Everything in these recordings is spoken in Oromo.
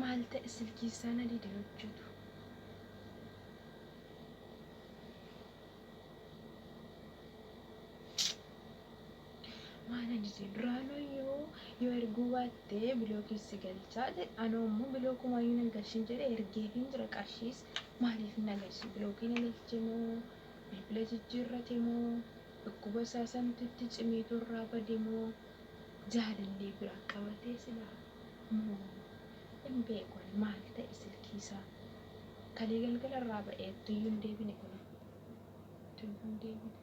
Maal ta'e silkii isaa na dide hojjetu. Maal na dide duraanuyyuu yoo erguu baatte bilookii si galchaa jedhe anoo immoo bilookumayyuu nan galchin jedhe ergeefiin jira qarshiis maaliif na galche bilookii na galche moo bilbila jijjiirrate moo dhukkuba isaa santu itti cimeetu irraa bade moo jaalallee biraa qabatee silaa moo hin beeku ani maal ta'e silkii isaa kalee galgala irraa ba'ee tuyyuu hin deebine kun tuyyuu hin deebine.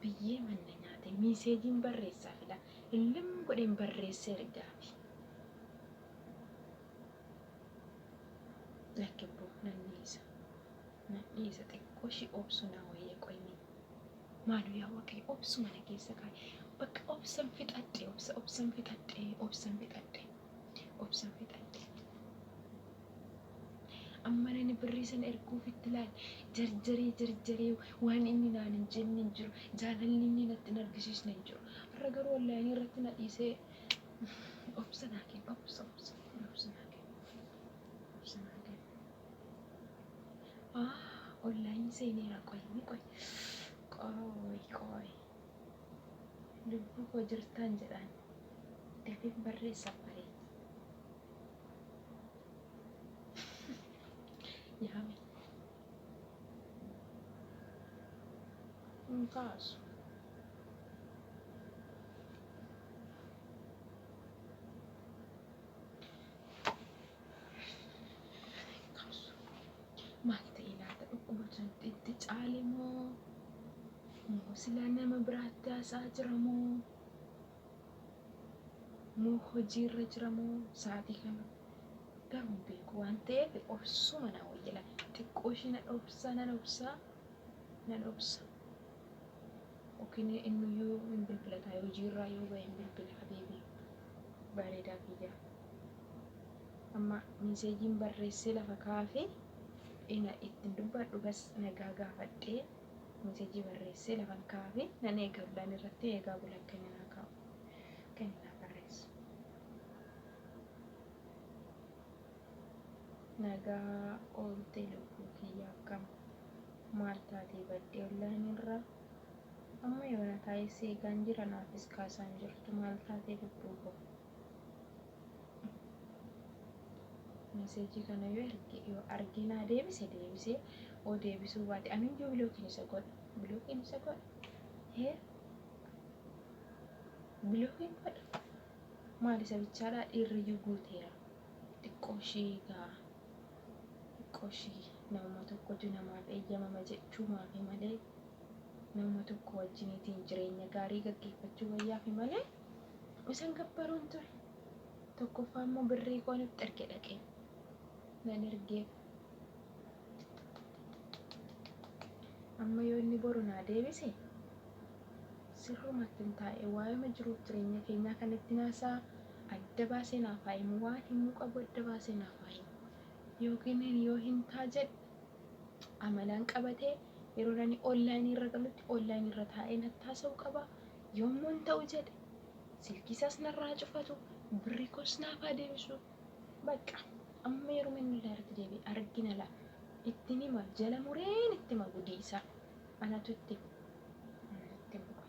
Biyyee manna nyaate miiseejiin barreessaa fila illim godheen barreessee ergaafi. Lakki abboo nan dhiisa. Nan dhiisa xiqqoo ishii obsu naa wayya qoymi. Maaloo yaa Waaqayyo obsu mana keessa kaa'e. Bakka obsan fixadhe obsa obsan fixadhe obsan fixadhe obsan fixadhe. Amma nani birrii sana erguufitti laal jarjaree jarjaree waan inni naan hin jenne hin jiru jaalalli inni natti hin argisiisne hin jiru. Har'a garuu onlaayinii irratti na dhiisee obsa naa kenna obsa obsa obsa naa kenna obsa naa kenna. Ah onlaayinii seeneera qoy qoy qoy qoy lubbuu koo jirtaan jedhaan dafeen barreessaaf bareeda. Yaame. Hin kaasu. Hin kaasu. Maal ta'e laata dhukkuba itti caale moo moo silaa nama biraatti haasa'aa jira moo moo hojiirra jira moo sa'aatii kana garuu hin beeku waan ta'eef obsuma naa wayyala xiqqoo ishee nan obsa nan obsa nan obsa yookiin innuyyuu hin bilbilataa hojiirraa yoo ba'e hin bilbila habiibii bareedaa kiyya amma miiseejiin barreessee lafa kaafee ina ittiin dubbadhu bas nagaa gaafadhee miiseejii barreessee lafan kaafee nan eega ollaan irratti eegaa bula akka inni naa kaa'u akka inni naa barreessu. Nagaa oolte lubbuu kiyya akkam maal taatee baddee ollaan irraa amma yoona taa'ee si eegaan jira naafis kaasaan jirtu maal taatee lubbuu koo. Meseejii kana yoo erge yoo argee naa deebise deebisee oo deebisuu baate anuyyuu bilookiin isa godha bilookiin isa godha hee bilookiin godha maal isa bichaadhaa dhiirriyyuu guuteera xiqqoo ishii gaa xiqqoo ishii namuma tokkotu namaaf eeyyamama jechuu maafi malee nama tokko wajjiniitiin jireenya gaarii gaggeeffachuu wayyaafi malee isan gabbaruun ture. Tokkoffaa immoo birrii koo nutti erge dhaqee nan ergeef. Amma yoo inni boru naa deebise sirrumatti hin taa'e waa'ima jiruuf jireenya keenyaa kanatti naasaa adda baasee naaf haa himu waan himuu qabu adda baasee naaf haa himu. Yookiin yoo hin taa jedhe amalaan qabatee yeroo ani onlaayinii irra galutti onlaayinii irra taa'ee natti haasa'uu qaba. Yommuu hin ta'u jedhe silkii isaas narraa cufatu birrii koos naaf haa deebisu. Bakka amma yeroo inni irratti deebi'e argina laa ittiin hima jala mureen itti hima gudii isaa anatu itti hima. Anatu itti hima.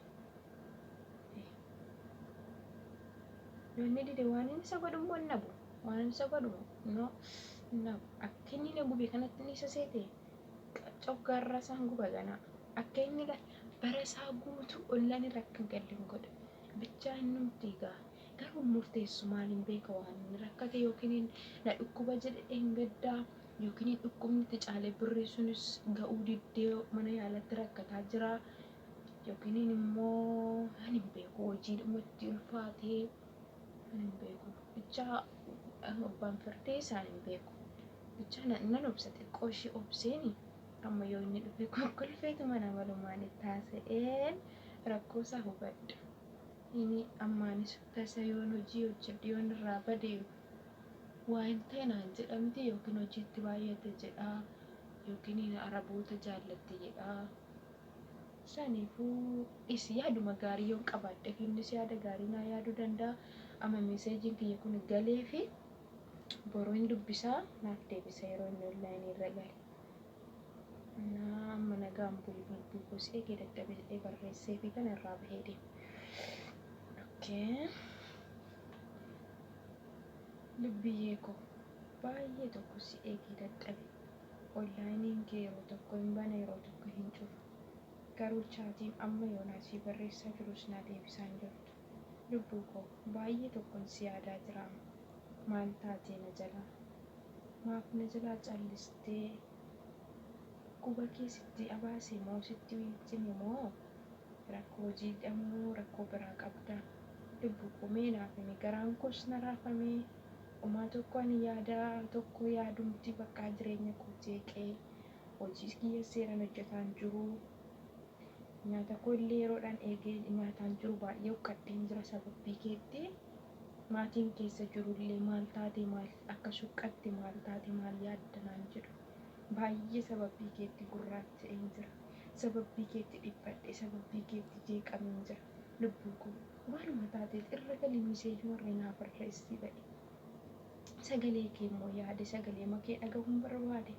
Yoo inni dide waan inni isa godhu immoo hin dhabu. Waan inni isa godhu no hin dhabu. Akka inni na gube kanatti inni isa seete coggaarraa isaan guba ganaa. Akka inni bara isaa guutuu ollaan irra akka hin galle hin godha. Bichaa innumti egaa garuu murteessu maaliin beeka waan inni rakkate yookiin na dhukkuba jedhe dheengaddaa yookiin dhukkubni itti caalee birrii sunis ga'uu diddee mana yaalatti rakkataa jira yookiin immoo ani hin beeku hojiidhuma itti ulfaatee ani hin beeku bichaa abbaan firdee isaan hin beeku bichaa nan obsa xiqqoo ishee obseeni amma yoo inni dhufe kokkolfeetuma nama malumaan itti haasa'een rakkoo isaa hubadha. Inni ammaanis tasa yoon hojii hojjedhe yoon irraa bade waa hin ta'e naan jedhamti yookiin hojiitti baay'ate jedha yookiin araboota jaallatte jedha. Saniifuu is yaaduma gaarii yoon qabaadhe innis yaada gaarii naa yaaduu danda'a. Amma meeseejiin kiyya kun galee fi boruu hin dubbisaa, naaf deebisa yeroo inni onlaayinii irra gale. Naa amma nagaan buli, lubbuu koo, si eegee dadhabe jedhee barreessee fi kana irraa bahee deema. Okay. Lubbiyyee koo, baay'ee tokko si eegee dadhabe. Onlaayiniin kee yeroo tokko hin bana, yeroo tokko hin cufa. Garuu chaatiin amma yoonaa si barreessaa jirus naa deebisaa hin jirtu. Lubbuu koo, baay'ee tokkon si yaadaa jira. Maal taatee na jalaa? Maaf na jalaa callistee? Dhukkuba kee sitti abaase moo, sitti cime moo, rakkoo hojiidha moo, rakkoo biraa qabda? Lubbuu koo, mee naaf himi. Garaan koos na raafamee homaa tokko ani yaada tokko yaadumti bakka jireenya koo jeeqee, hojii kiyya seeraan hojjetaan jiru. Nyaata koo illee yeroodhaan eegee nyaataan jiru, baay'ee huqqadheen jira sababbii keetti. Maatiin keessa jirullee maal taate, maal akka suqqatte, maal taate, maal yaadda naan jedhu. Baay'ee sababbii keetti gurraacha'een jira. Sababbii keetti dhiphadhe, sababbii keetti jeeqameen jira. Lubbuu koo, waanuma taateef irra galii miseejuma irra naa barreessii ba'e. Sagalee kee immoo yaade, sagalee makee dhagahuun barbaade.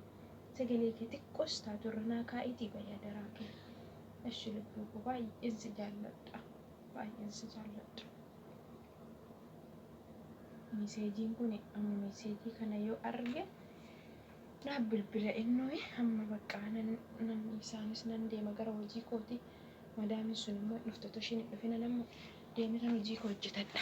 Sagalee kee xiqqoos taatu irra naa kaa'iitii ba'i adaraa kee. Eshi lubbuu koo, baay'een si jaalladha. Baay'een si jaalladha. Miseejiin kun amma miseejii kana yoo arge naaf bilbila innoo. Amma bakka nan nan isaanis nan deema gara hojii kooti. Madaamin sun immoo dhuftu, isheen hin dhufina, nama deemee hojii koo hojjetadha.